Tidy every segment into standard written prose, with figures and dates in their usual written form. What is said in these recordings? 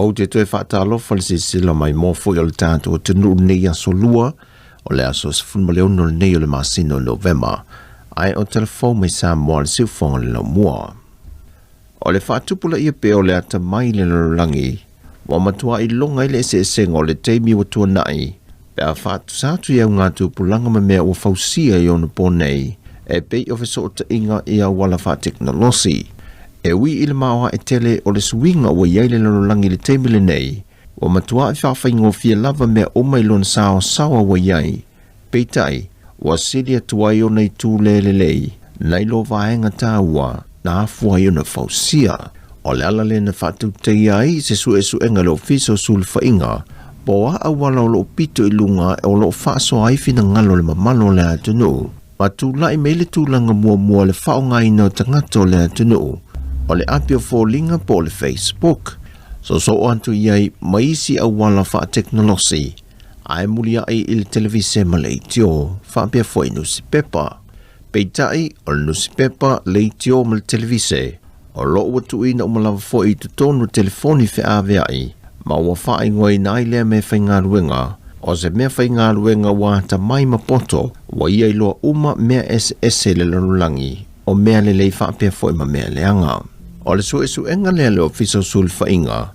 Ou te toe faatalofa i le silasila maimoa foi o le tatou atunuu i lenei aso Lua, o le aso 16 lenei o le masina o Novema, ae o tala fou mai Samoa le siufofoga o le laumua. O le faatupulaia pea o le atamai i le lalolagi, ua matua iloga ai le eseesega o le taimi ua tuanai, pe a faatusa atu i augatupulaga ma mea ua fausia i ona po nei, e pei o fesootaiga i auala faatekonolosi. E ui i le maoae tele o le suiga ua i ai le lalolagi i le taimi lenei, ua matuai faafaigofie lava mea uma i lona saoasaoa ua i ai, peitai, ua sili atu ai ona itu le lelei nai lo vaega taua na afua ai ona fausia. O le ala lea na faatautaia ai se suesuega i le Ofisa o Sulufaiga po o a auala o lo o pito i luga o lo o faasoa ai finagalo o le mamalu o le atunuu ma tulai mai le tulaga muamua le faaaogaina o tagata o le atunuu o le api o foliga po o le Facebook. Soosoo atu i ai ma isi auala faatekonolosi ae muliai i le televise ma leitio faapea foi nusipepa. Peitai, o le nusipepa, leitio ma le televise, o lo o ua tuuina uma lava foi i totonu o telefoni feaveai, ma ua faaigoaina ai lea mea faigaluega, o se mea faigaluega ua atamai ma poto, ua ia iloa uma mea eseese i le lalolagi, o mea lelei faapea foi ma mea leaga. O le suesuega lea a le Ofisa o Sulufaiga,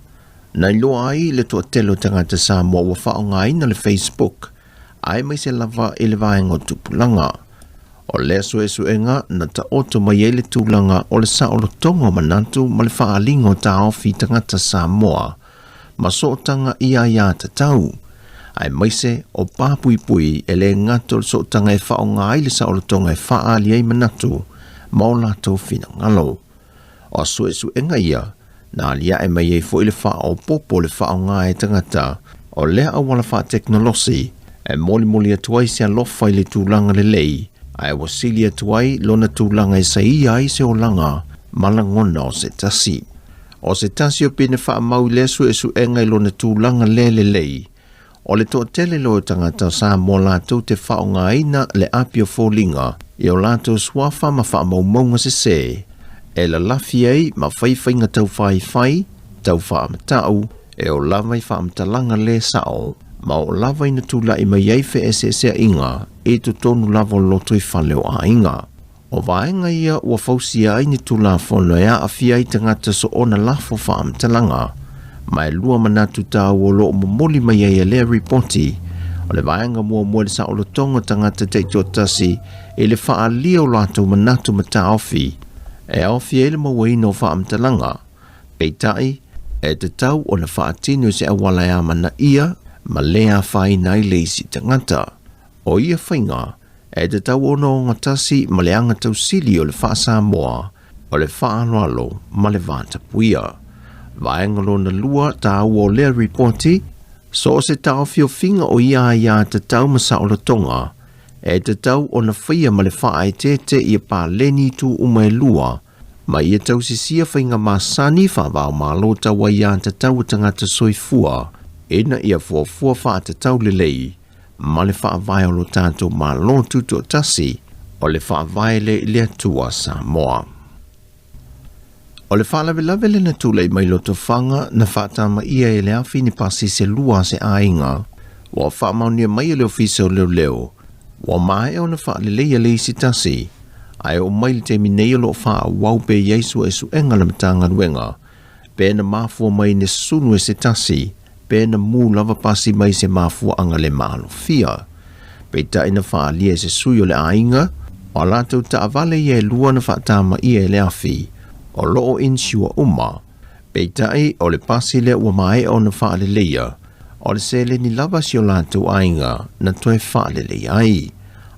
na iloa ai le toatele o tagata Samoa ua faaaogaina le Facebook, aemaise lava i le vaega o tupulaga. O lea suesuega na taoto mai ai le tulaga o le saolotoga o manatu ma le faaaliga o taofi tagata Samoa ma sootaga i aiatatau, aemaise o papuipui e le gata o le sootaga e faaaoga ai le saolotoga e faaali ai manatu ma o latou finagalo. O suesuega ia na aliae mai ai foi le faaopoopo o le faaaoga e tagata o lea auala faatekonolosi e molimoli atu ai se alofa i le tulaga lelei, ae ua sili atu ai lona tulaga e saia ai se olaga ma lagona o se tasi. O se tasi o pine faamau i lea suesuega i lona tulaga le lelei, o le toatele loa o tagata o Samoa latou te faaaogaina le api o foliga i o latou suafa ma faamaumauga sesē e lalafi ai ma fai faiga taufaifai, taufaamatau, e oo lava i faamatalaga le sao ma oo lava ina tulai mai ai feeseeseaiga i totonu lava o lotoifale o aiga. O vaega ia ua fausia ai ni Tulafono e aafia ai tagata soona lafo faamatalaga, ma e lua manatu taua o lo o momoli mai ai e lea ripoti, o le vaega muamua i le saolotoga o tagata taitoatasi i le faaalia o latou manatu ma taofi e aofia ai le mauaina o faamatalaga, peitai, e tatau ona faatino i se auala e amanaia ma le afaina ai le isi tagata. O ia faiga, e tatau ona ogatasi ma le aga tausili o le faa-Samoa, o le faaaloalo ma le vatapuia. Vaega lona lua taua o lea ripoti, so o se taofiofiga o ia aiatatau ma saolotoga, e tatau ona faia ma le faaeteete ia paleni itu uma e lua, ma ia tausisia faiga masani faava-o-Malo tau aiatatau a tagata soifua, ina ia fuafua faatatau lelei ma le faavae o lo tatou Malo Tutoatasi, o le faavae lea i le Atua Samoa. O le faalavelave lea na tulai mai Lotofaga na faatamaia e le afi ni pasi se lua a se aiga, ua faamaonia mai e le Ofisa o Leoleo, ua maea ona faaleleia le isi tasi, ae oo mai le taimi nei o lo o faaauau pea i ai suesuega a le Matagaluega pe na mafua mai ni sunu e se tasi, pe na mū lava pasi mai se mafuaaga le maalofia. Peitai na faaalia e se sui o le aiga, o a latou taavale ia e lua na faatamaia e le afi, o lo o insure uma. Peitai o le pasi lea ua maea ona faaleleia, o le seleni lava si o latou aiga na toe faaleleia ai.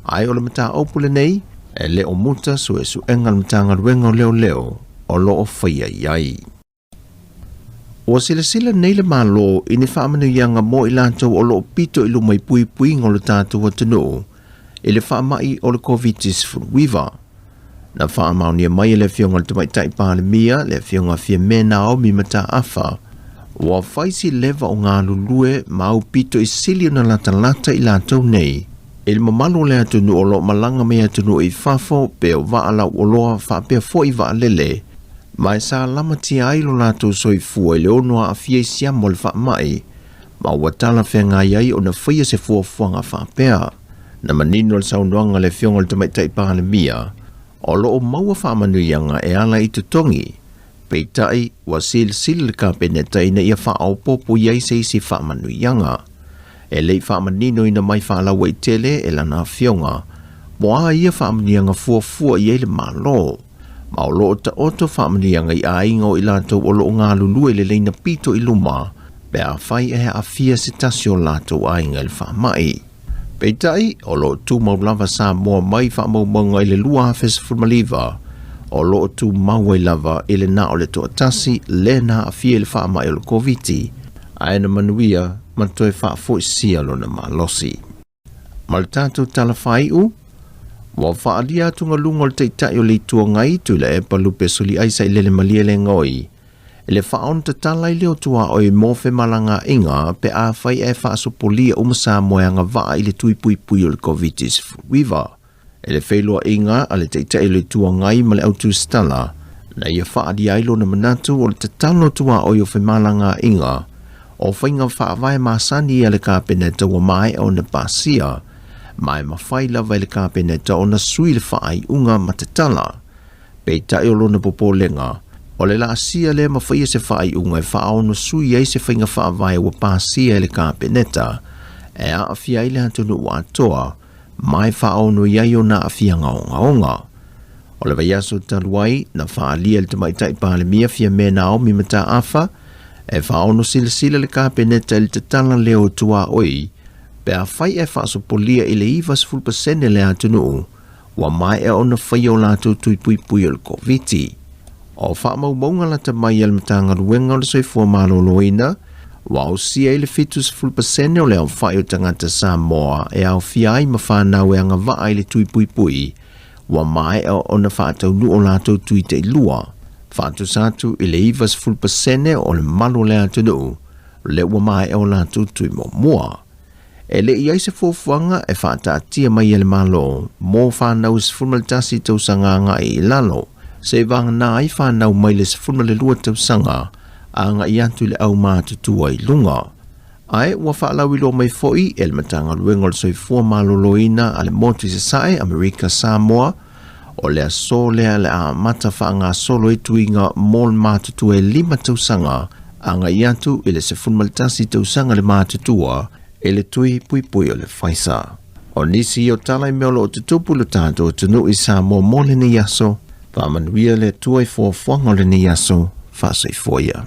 Ae o le mataupu lenei, e le o muta suesuega a le Matagaluega o Leoleo o lo o faia i ai. Ua silasila nei le Malo i ni faamanuiaga mo i latou o lo o pito i luma i puipuiga o le tatou atunuu i le faamai o le Koviti-19. Na faamaonia mai e le Afioga i le Tamaitai Palemia, le Afioga Fiame Naomi Mataafa, ua fai si leva o galulue ma aupito i sili ona latalata i latou nei i le mamalu o le atunuu o lo o malaga mai atunuu i fafo pe o vaa lauoloa faapea foi vaalele. Ma e sa lamatia ai lo latou soifua i le ono aafia i siama o le faamai, ma ua talafeagai ai ona faia se fuafuaga faapea. Na manino le saunoaga a le Afioga i le Tamaitai Palemia, o lo o maua faamanuiaga e ala i totogi, peitai ua silasila le Kapeneta ina ia faaopoopo i ai se isi faamanuiaga. E le i faamaninoina mai faalauaitele e lana afioga mo a ia faamanuiaga fuafua i ai le Malo, ma o lo o taoto faamanuiaga i aiga o i latou o lo o galulue i le laina pito i luma pe afai e aafia se tasi o latou aiga i le faamai. Peitai, o lo o tumau lava Samoa mai faamaumauga i le 2019, o lo o tumau ai lava i le na o le toatasi lea na aafia i le faamai o le Koviti, ae na manuia ma toe faafoisia lona malosi. Ma le tatou tala faaiu, ua faaalia atugaluga o le Taitai o le Itu Agai, Tuilaepa Lupe Soliai Sailele Malielegaoi, i le faaonotatala ai lea o tuaoi mo femalagaaiga pe afai ae faasopolia uma Samoa e agavaa i le tui puipui o le Koviti-19. I le feiloaiga a le Taitai o le Itu Agai ma le au tusitala, na ia faaalia ai lona manatu o le tatalo tuaoi o femalagaaiga o faiga faavae masani a le Kapeneta ua maea ona pasia, ma e mafai lava e le Kapeneta ona sui le faaiuga ma tatala. Peitai o lona popolega, o le laasia lea ma faia se faaiuga e faaonosui ai se faiga faavae ua pasia e le Kapeneta e aafia ai le atunuu atoa ma e faaonoi ai ona aafiaga ogaoga. O le vaiaso talu ai, na faaalia e le Tamaitai Palemia Fiame Naomi Mataafa e faaono silasila le Kapeneta i le tatala lea o tuaoi pe afai ae faasopolia i le 90% le atunuu ua maea ona faia o latou tui puipui o le Koviti. O faamaumauga lata mai a le Matagaluega o le Soifua Maloloina, ua ausia ai le 70% o le aofai o tagata Samoa e aofia ai ma fanau e agavaa i le tui puipui, ua maea ona faataunuu o latou tui tailua, faatusa atu i le 90% o le mamalu o le atunuu lea ua maea o latou tui muamua. E le i i ai se fuafuaga e faataatia mai e le Malo mo fanau e 11 tausaga agai i lalo, seivagana ai fanau mai le 12 tausaga agai atu i le aumatutua i luga. Ae ua faalauiloa mai foi e le Matagaluega o le Soifua Maloloina a le Motu i Sasae, Amerika Samoa, o le aso lea le a amata faagasolo ai tuiga mo le matutua e 5 tausaga agai atu i le 11 tausaga le matutua i le tui puipui o le Pfizer. O nisi o tala i mea o lo o tutupu i lo tatou atunuu i Samoa mo lenei aso, faamanuia le Atua i fuafuaga o lenei aso, faasoifua ia.